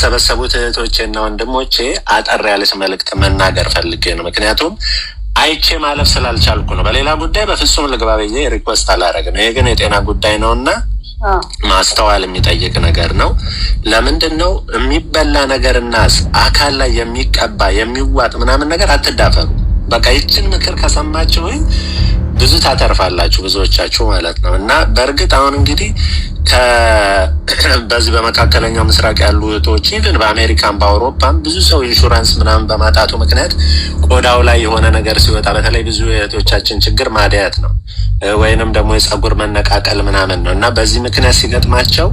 ለተሰበሰቡት እህቶቼ እና ወንድሞቼ አጠር ያለች መልእክት መናገር ፈልጌ ነው። ምክንያቱም አይቼ ማለፍ ስላልቻልኩ ነው። በሌላ ጉዳይ በፍጹም ልግባ ብዬ request አላረግም። ይሄ ግን የጤና ጉዳይ ነው እና ማስተዋል የሚጠይቅ ነገር ነው። ለምንድን ነው የሚበላ ነገርና አካል ላይ የሚቀባ የሚዋጥ ምናምን ነገር አትዳፈሩ። በቃ ይችን ምክር ከሰማችሁ ብዙ ታተርፋላችሁ፣ ብዙዎቻችሁ ማለት ነው። እና በእርግጥ አሁን እንግዲህ በዚህ በመካከለኛው ምስራቅ ያሉ እህቶች፣ even በአሜሪካን በአውሮፓም ብዙ ሰው ኢንሹራንስ ምናምን በማጣቱ ምክንያት ቆዳው ላይ የሆነ ነገር ሲወጣ፣ በተለይ ብዙ እህቶቻችን ችግር ማድያት ነው ወይንም ደግሞ የጸጉር መነቃቀል ምናምን ነው። እና በዚህ ምክንያት ሲገጥማቸው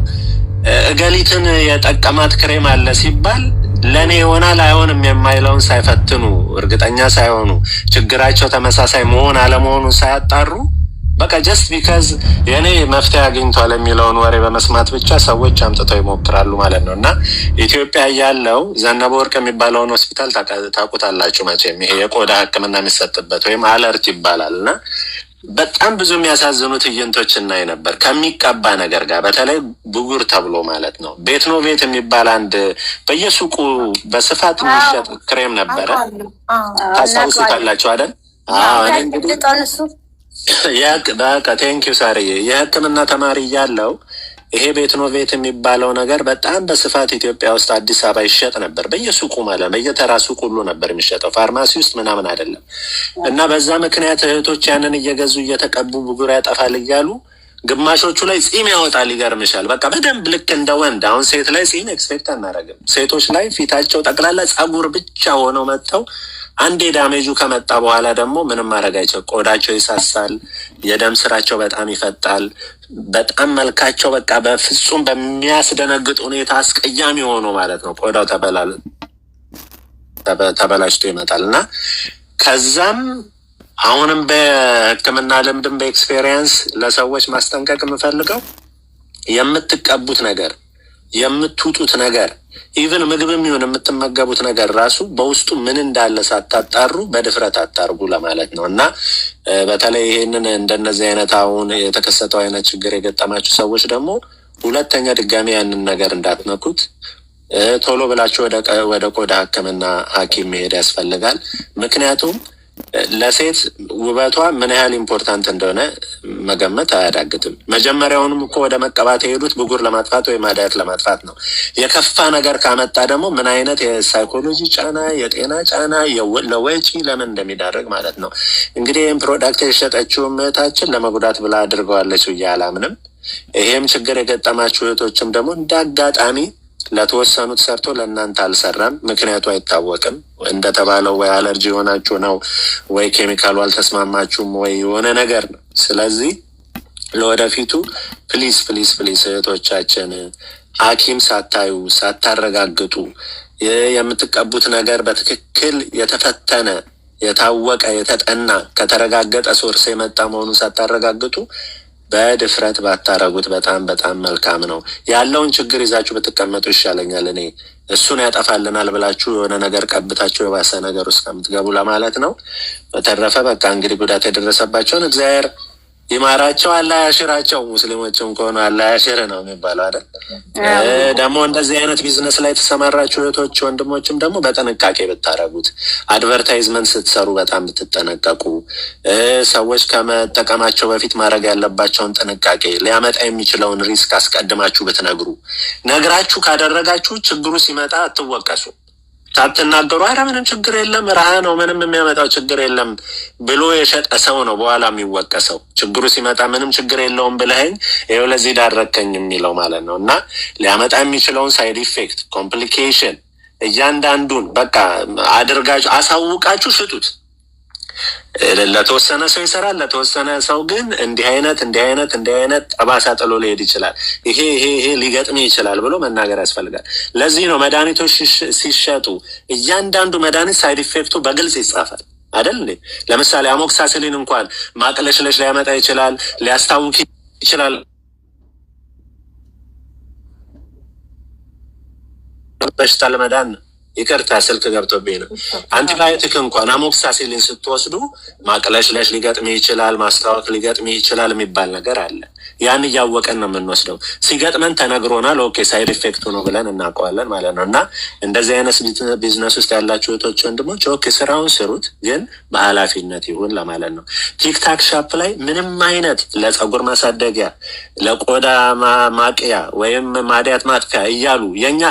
እገሊትን የጠቀማት ክሬም አለ ሲባል ለእኔ ይሆናል አይሆንም የማይለውን ሳይፈትኑ፣ እርግጠኛ ሳይሆኑ፣ ችግራቸው ተመሳሳይ መሆን አለመሆኑን ሳያጣሩ፣ በቃ just because የእኔ መፍትሄ አግኝቷል የሚለውን ወሬ በመስማት ብቻ ሰዎች አምጥተው ይሞክራሉ ማለት ነው። እና ኢትዮጵያ ያለው ዘነበ ወርቅ የሚባለውን ሆስፒታል ታውቁታላችሁ መቼም፣ ይሄ የቆዳ ሕክምና የሚሰጥበት ወይም አለርት ይባላል። እና በጣም ብዙ የሚያሳዝኑ ትዕይንቶች እናይ ነበር ከሚቀባ ነገር ጋር፣ በተለይ ብጉር ተብሎ ማለት ነው። ቤትኖቬት የሚባል አንድ በየሱቁ በስፋት የሚሸጥ ክሬም ነበረ። ታስታውሱታላችሁ አይደል? በቃ thank you ሳርዬ። የህክምና ተማሪ እያለው ይሄ ቤትኖቬት የሚባለው ነገር በጣም በስፋት ኢትዮጵያ ውስጥ አዲስ አበባ ይሸጥ ነበር። በየሱቁ ማለት በየተራ ሱቅ ሁሉ ነበር የሚሸጠው፣ ፋርማሲ ውስጥ ምናምን አይደለም። እና በዛ ምክንያት እህቶች ያንን እየገዙ እየተቀቡ ብጉር ያጠፋል እያሉ፣ ግማሾቹ ላይ ጺም ያወጣል። ይገርምሻል። በቃ በደንብ ልክ እንደ ወንድ። አሁን ሴት ላይ ጺም expect አናደርግም። ሴቶች ላይ ፊታቸው ጠቅላላ ጸጉር ብቻ ሆነው መጥተው፣ አንዴ damage ኡ ከመጣ በኋላ ደግሞ ምንም ማድረግ አይችል። ቆዳቸው ይሳሳል፣ የደም ስራቸው በጣም ይፈጣል። በጣም መልካቸው በቃ በፍጹም በሚያስደነግጥ ሁኔታ አስቀያሚ ሆኖ ማለት ነው፣ ቆዳው ተበላሽቶ ይመጣል። እና ከዛም አሁንም በሕክምና ልምድም በ experience ለሰዎች ማስጠንቀቅ የምፈልገው የምትቀቡት ነገር፣ የምትውጡት ነገር፣ even ምግብም ይሁን የምትመገቡት ነገር ራሱ በውስጡ ምን እንዳለ ሳታጣሩ በድፍረት አታርጉ ለማለት ነው። እና በተለይ ይሄንን እንደነዚህ አይነት አሁን የተከሰተው አይነት ችግር የገጠማችሁ ሰዎች ደግሞ ሁለተኛ ድጋሚ ያንን ነገር እንዳትነኩት፣ ቶሎ ብላችሁ ወደ ቆዳ ሕክምና ሐኪም መሄድ ያስፈልጋል። ምክንያቱም ለሴት ውበቷ ምን ያህል important እንደሆነ መገመት አያዳግትም። መጀመሪያውንም እኮ ወደ መቀባት የሄዱት ብጉር ለማጥፋት ወይ ማድያት ለማጥፋት ነው። የከፋ ነገር ካመጣ ደግሞ ምን አይነት የ psychology ጫና፣ የጤና ጫና፣ ለወጪ ለምን እንደሚዳርግ ማለት ነው። እንግዲህ ይህም product የሸጠችው እህታችን ለመጉዳት ብላ አድርገዋለች ብዬ አላምንም። ይሄም ችግር የገጠማችሁ እህቶችም ደግሞ እንደ አጋጣሚ ለተወሰኑት ሰርቶ ለእናንተ አልሰራም። ምክንያቱ አይታወቅም። እንደተባለው ወይ አለርጂ የሆናችሁ ነው፣ ወይ ኬሚካሉ አልተስማማችሁም፣ ወይ የሆነ ነገር ነው። ስለዚህ ለወደፊቱ please, please, please እህቶቻችን ሐኪም ሳታዩ፣ ሳታረጋግጡ፣ የምትቀቡት ነገር በትክክል የተፈተነ፣ የታወቀ፣ የተጠና፣ ከተረጋገጠ source የመጣ መሆኑን ሳታረጋግጡ በድፍረት ባታረጉት በጣም በጣም መልካም ነው። ያለውን ችግር ይዛችሁ ብትቀመጡ ይሻለኛል። እኔ እሱን ያጠፋልናል ብላችሁ የሆነ ነገር ቀብታችሁ የባሰ ነገር ውስጥ ከምትገቡ ለማለት ነው። በተረፈ በቃ እንግዲህ ጉዳት የደረሰባቸውን እግዚአብሔር ይማራቸው፣ አላህ ያሽራቸው። ሙስሊሞችም ከሆኑ አላህ ያሽር ነው የሚባለው አይደል? ደግሞ እንደዚህ አይነት ቢዝነስ ላይ የተሰማራችሁ እህቶች ወንድሞችም ደግሞ በጥንቃቄ ብታረጉት፣ advertisement ስትሰሩ በጣም ብትጠነቀቁ፣ ሰዎች ከመጠቀማቸው በፊት ማድረግ ያለባቸውን ጥንቃቄ፣ ሊያመጣ የሚችለውን risk አስቀድማችሁ ብትነግሩ፣ ነግራችሁ ካደረጋችሁ ችግሩ ሲመጣ አትወቀሱ። ሳትናገሩ አረ ምንም ችግር የለም፣ ረሃ ነው፣ ምንም የሚያመጣው ችግር የለም ብሎ የሸጠ ሰው ነው በኋላ የሚወቀሰው። ችግሩ ሲመጣ ምንም ችግር የለውም ብለኸኝ ይኸው ለዚህ ዳረከኝ የሚለው ማለት ነው። እና ሊያመጣ የሚችለውን side effect፣ complication እያንዳንዱን በቃ አድርጋችሁ አሳውቃችሁ ሽጡት። ለተወሰነ ሰው ይሰራል፣ ለተወሰነ ሰው ግን እንዲህ አይነት እንዲህ አይነት እንዲህ አይነት ጠባሳ ጥሎ ሊሄድ ይችላል፣ ይሄ ይሄ ይሄ ሊገጥም ይችላል ብሎ መናገር ያስፈልጋል። ለዚህ ነው መድኃኒቶች ሲሸጡ እያንዳንዱ መድኃኒት side effect ኡ በግልጽ ይጻፋል አይደል እንዴ? ለምሳሌ amoxicillin እንኳን ማቅለሽለሽ ሊያመጣ ይችላል፣ ሊያስታውክ ይችላል። በሽታ ለመዳን ነው። ይቅርታ ስልክ ገብቶብኝ ነው። አንቲባዮቲክ እንኳን amoxicillin ስትወስዱ ማቅለሽለሽ ሊገጥም ይችላል፣ ማስታወክ ሊገጥም ይችላል የሚባል ነገር አለ። ያን እያወቀን ነው የምንወስደው። ሲገጥመን ተነግሮናል። Okay, side effect ኡ ነው ብለን እናውቀዋለን ማለት ነው። እና እንደዚህ አይነት ቢዝነስ ውስጥ ያላችሁ እህቶች ወንድሞች፣ okay ስራውን ስሩት፣ ግን በኃላፊነት ይሁን ለማለት ነው። TikTok Shop ላይ ምንም አይነት ለጸጉር ማሳደጊያ፣ ለቆዳ ማቅያ ወይም ማዲያት ማጥፊያ እያሉ የኛ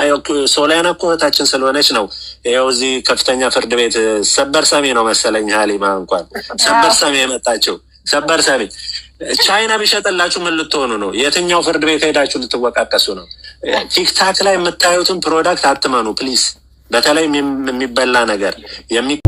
ሶሊያና እኮ እህታችን ስለሆነች ነው። ይኸው እዚህ ከፍተኛ ፍርድ ቤት ሰበር ሰሚ ነው መሰለኝ፣ ሀሊማ እንኳን ሰበር ሰሚ የመጣችው ሰበር ሰሚ። ቻይና ቢሸጥላችሁ ምን ልትሆኑ ነው? የትኛው ፍርድ ቤት ሄዳችሁ ልትወቃቀሱ ነው? TikTok ላይ የምታዩትን product አትመኑ please። በተለይ የሚበላ ነገር፣ የሚቀባ